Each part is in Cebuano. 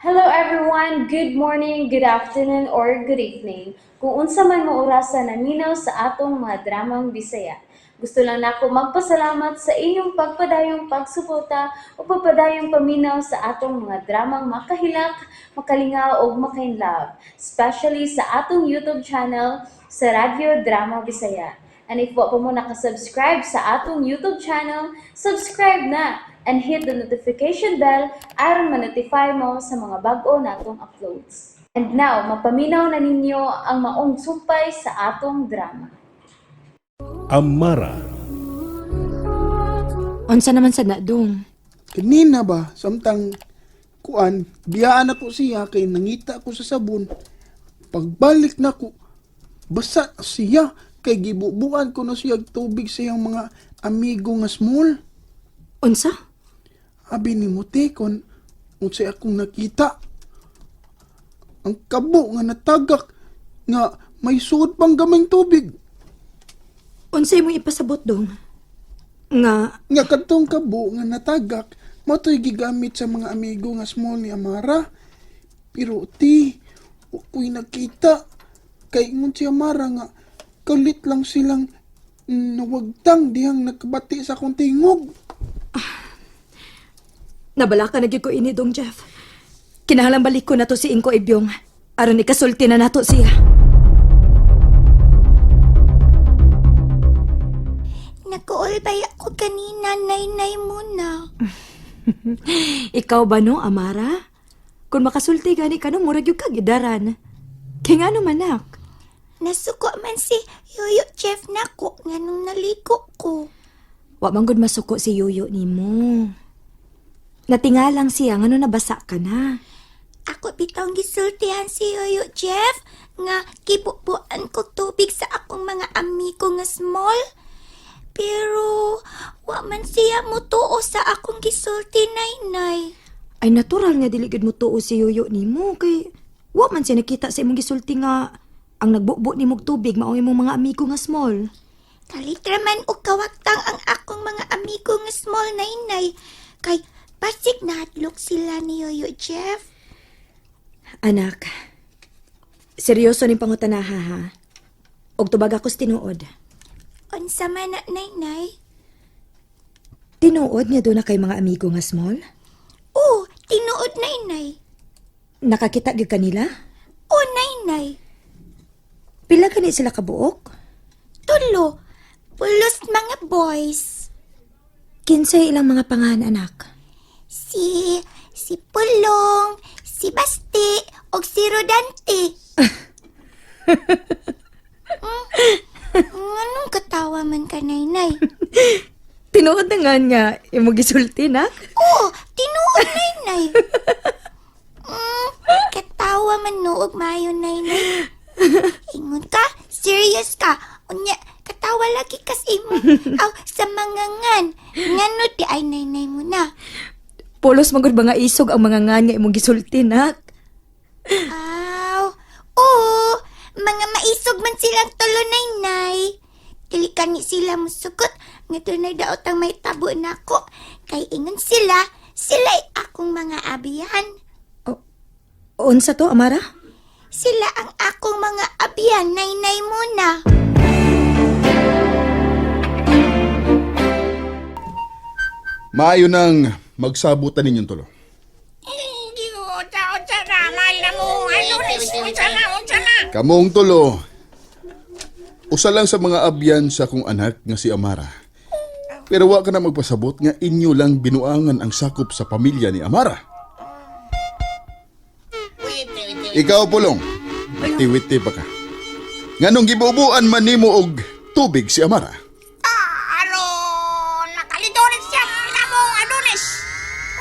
Hello everyone! Good morning, good afternoon, or good evening. Kung unsa man mo orasa naminaw sa atong mga dramang Bisaya. Gusto lang nako magpasalamat sa inyong pagpadayong pagsuporta o pagpadayong paminaw sa atong mga dramang makahilak, makalingaw ug makainlove, especially sa atong YouTube channel sa Radyo Drama Bisaya. And if wa pa mo nakasubscribe sa atong YouTube channel, subscribe na and hit the notification bell aron ma-notify mo sa mga bag-o natong uploads. And now, mapaminaw na ninyo ang maong sumpay sa atong drama. Amara. Unsa naman sa nadong? Kanina ba, samtang kuan, biyaan ako siya kay nangita ko sa sabon. Pagbalik nako, basa siya kay gibubuan ko na siya og tubig sa iyang mga amigo nga small. Unsa? Abi ni mo te kon unsay akong nakita. Ang kabo nga natagak nga may suod pang gamay tubig. Unsay mo ipasabot dong? Nga Nga kadtong kabo nga natagak matoy gigamit sa mga amigo nga small ni Amara. Pero ti, wako'y nakita. Kay ingon si Amara nga kalit lang silang nawagtang dihang nakabati sa akong tingog. Nabalaka na gyud ko ini dong Jeff. Kinahanglan balik ko na to si Ingko Ibyong aron ikasulti na nato siya. Nag-uulbay ako kanina, nainay mo na. Ikaw ba no, Amara? Kung makasulti gani ka no, murag gyud kag idaran. Kay ngano manak? Nasuko man si Yoyo Jeff nako nga nung naligo ko. Wa man gud masuko si Yoyo nimo. Natingalang siya ngano nabasa ka na. Ako bitong gisultihan si Yoyo Jeff nga gibubuan ko tubig sa akong mga amigo nga small. Pero wa man siya mutuo sa akong gisulti, nainay. Ay natural nga dili gud mo tuo si Yoyo nimo kay wa man siya nakita sa imong gisulti nga ang nagbubo nimo og tubig mao imong mga amigo nga small. Kalitra man og kawaktang ang akong mga amigo nga small, nainay. Kay basig nahadlok sila ni Yoyo Jeff. Anak, seryoso ning pangutanaha ha. Og tubag ako sa tinuod. Unsa man na, nainay? Tinuod nga doon na kay mga amigo nga small? Oo, tinuod, nainay. Nakakita gyud kanila? Oo, nainay. Pila gani sila kabuok? Tulo, pulos mga boys. Kinsay ilang mga pangalan, anak? Si Pulong, si Basti, og si Rodante. Anong katawa man ka, nainay? Tinuod na nga nga imo gisulti nak. Oo, tinuod, nainay. Katawa man noog maayo, nainay. Ingon ka, serious ka. Unya, katawa lagi kas imo. Aw, sa mga ngan. Ngano di ay nainay mo na. Pulos man gud mga isog ang mga ngan nga imong gisulti nak. Aw, oo, mga maisog man silang tulo, nainay. Dili kani sila musugot, nga dunay daot ang may tabo nako. Kay ingon sila, sila'y akong mga abiyan. Unsa to, Amara? Sila ang akong mga abiyan, nainay muna. Maayo nang magsabutan ninyong tulo. Kamong tulo, usa lang sa mga abyan sa akong anak nga si Amara. Pero wa ka na magpasabot nga inyo lang binuangan ang sakop sa pamilya ni Amara. Ikaw, Pulong, tiwiti pa ka. Nganong gibubuan man nimo og tubig si Amara? Aron, nakalidonis siya namong Adonis.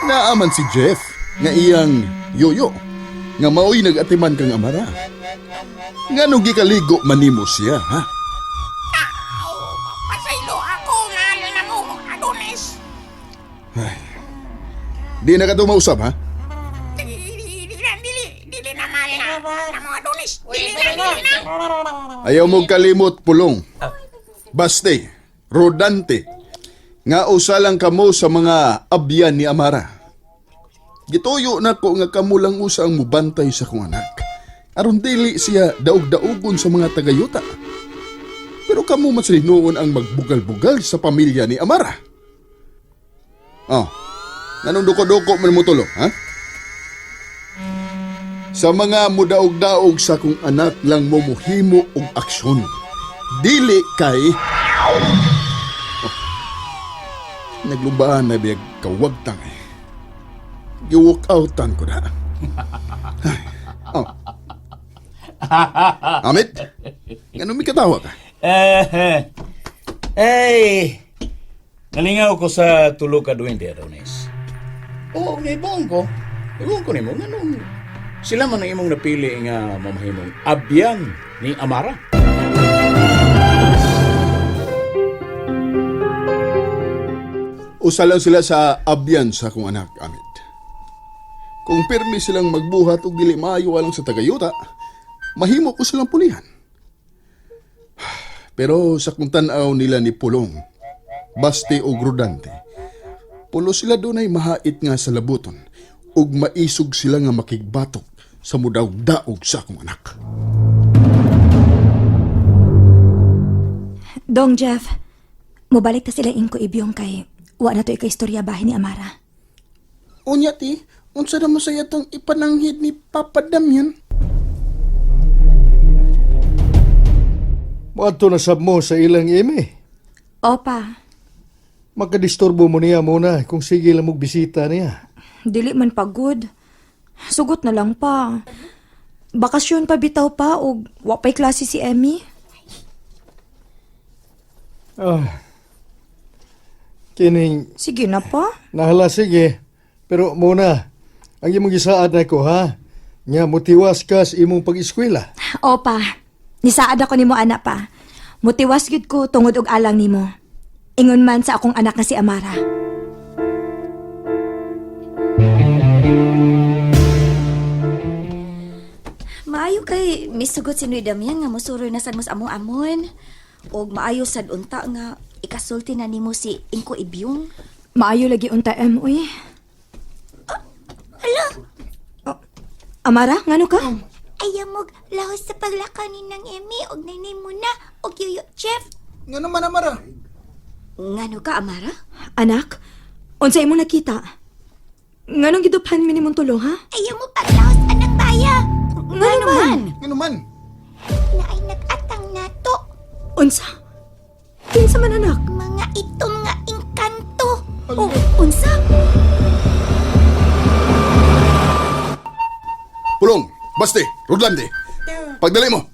Naaman si Jeff nga iyang yoyo nga maoy nagatiman kang Amara. Nganong gikaligo man nimo siya, ha? Aw, pasaylo ako mahal namong Adonis. Di na ka tumausap, ha? Dili, dili na, dili, dili na mahal na namong Adonis. Dili na, dili na. Ayaw mo kalimot, Pulong. Baste, Rodante, nga usa lang kamo sa mga abyan ni Amara. Gituyo nako nga kamo lang usa ang mubantay sa kong anak. Aron dili siya daog-daugon sa mga tagayuta. Pero kamo man sa hinuon ang magbugal-bugal sa pamilya ni Amara. Oh, nganong duko-duko man mo tulo, ha? Sa mga mudaog-daog sa kong anak lang mo muhimo og aksyon. Dili kay Oh, naglumbaan na biyag kawagtang eh. Giwalk outan ko na. Ay, oh. Amit, ngano mi katawa ka? Eh, ay, nalingaw ko sa tulo ka duwende, Adonis. Oo, naibuon ko. Naibuon ko nimo nganong sila man ang imong napili nga mamahimong abyan ni Amara. Usa lang sila sa abyan sa akong anak, Amit. Kung pirmi silang magbuhat og dili maayo alang sa tagayuta, mahimo ko silang pulihan. Pero sa kung tan-aw nila ni Pulong, Baste o Grudante, pulo sila dunay mahait nga sa labuton ug maisog sila nga makigbatok sa mudaog-daog sa akong anak. Dong Jeff, mobalik ta sila ingko ibyong kay wa na to ikaistorya bahin ni Amara. Unya ti, unsa na mo sa itong ipananghid ni Papa Damian? Moadto na sab mo sa ilang ime. Opa, Makadisturbo mo niya muna kung sige lang mong bisita niya. dili man pagod. Sugot na lang pa. Bakasyon pa bitaw pa og wa pa'y klase si Emmy. Ah. Kining Sige na pa. nahala sige. Pero muna, ang imong gisaad na ko ha. Nga motiwas ka sa imong pag-eskwela. Opa, nisaad ako nimo anak pa. Mutiwas gyud ko tungod og alang nimo. Ingon man sa akong anak nga si Amara. Maayo kay misugot si Noy Damian nga mosuroy na sad mo sa among amon. Og maayo sad unta nga ikasulti na nimo si Ingko Ibyong. Maayo lagi unta em uy. Hala, Oh, Amara, ngano ka? ayamog lahos sa paglakaw ni nang Emmy og naynay muna og yuyo chef. Nga naman, Amara? Ngano ka Amara? Anak, unsa imo nakita? Nganong giduphan mi nimong tulo, ha? Ayaw mo paglahos anang baya. Ngano man? Nga naman? Na ay nag-atang nato. Unsa? Kinsa man anak? Mga itom nga engkanto. Oh, unsa? Pulong, Baste, Rudlande, pagdali mo.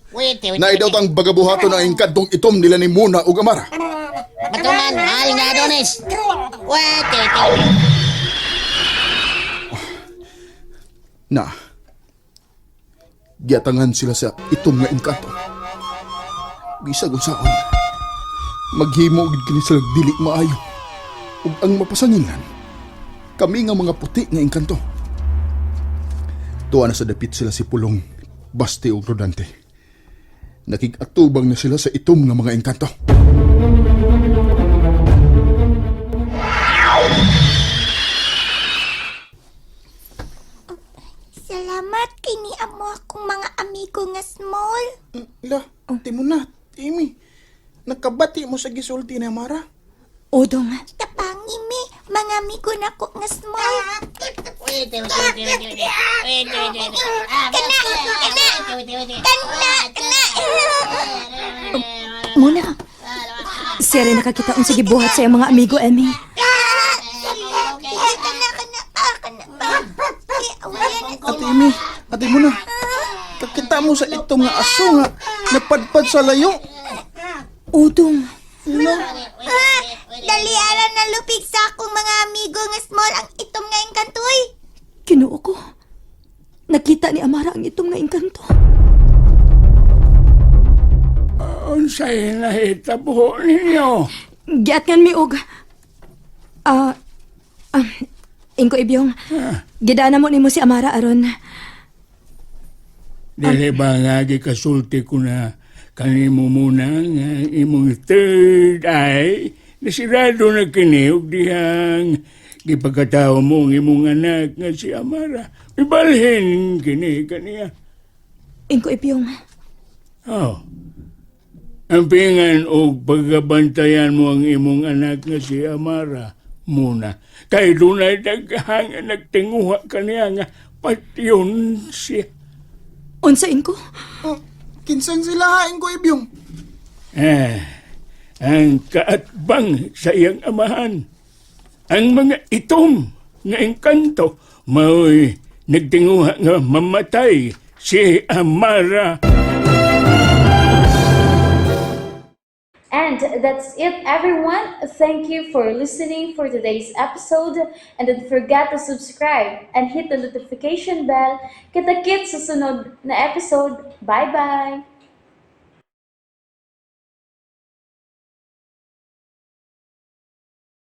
Naidaw tang bagabuhaton ang engkantong itom nila ni Muna ug Amara. Matuman, mahal nga Adonis. Wait, wait, wait. Na, giatangan sila sa itom nga engkanto. Bisag unsaon, maghimo gid kini sila dili maayo. Ug ang mapasanginlan, kami nga mga puti nga engkanto. Tuwa na sa dapit sila si Pulong, Baste ug Rodante. Nakig-atubang na sila sa itom nga mga engkanto. Salamat kay ni amo akong mga amigo nga small. La, ti mo na, Timmy. Nakabati mo sa gisulti ni Amara. Odong, Tapangi mi, mga amigo nako nga small. Wait, wait, wait, wait, wait. Wait, wait, wait. Ah, Kana, kana, wait, wait, wait. kana, kana. Muna. siya rin nakakita unsa gibuhat sa iyang mga amigo, Emmy. Kana, kana, ah, kana pa. Eh, wala na Ate Amy, ate mo na. Kakita mo sa itom nga aso nga napadpad sa layo. Odong, La, Ah, dali ara na lupig sa akong mga amigo nga small ang itom nga engkantoy. Kinuo ko. Nakita ni Amara ang itom nga engkanto. Unsay nahitabo ninyo? Giatngan mi og ah ah, Ingko Ibyong. Gidana mo nimo si Amara aron. Dili ba nga gikasulti ko na kanimo muna nga imong third eye nasirado na kini og dihang Gipagkatao mo ang imong anak nga si Amara. Ibalhin kini kaniya. Ingko Ibyong, Oh. Ang pingan og pagkabantayan mo ang imong anak nga si Amara muna. Kay dunay daghang nga nagtinguha kaniya nga patyon siya. Unsa, Ingko? Oh, kinsan sila hain ko ibyong? Eh, ang kaatbang sa iyang amahan. Ang mga itom nga engkanto mao'y nagtinguha nga mamatay si Amara. And that's it, everyone. Thank you for listening for today's episode. And don't forget to subscribe and hit the notification bell. Kita-kits sa sunod na episode. Bye-bye!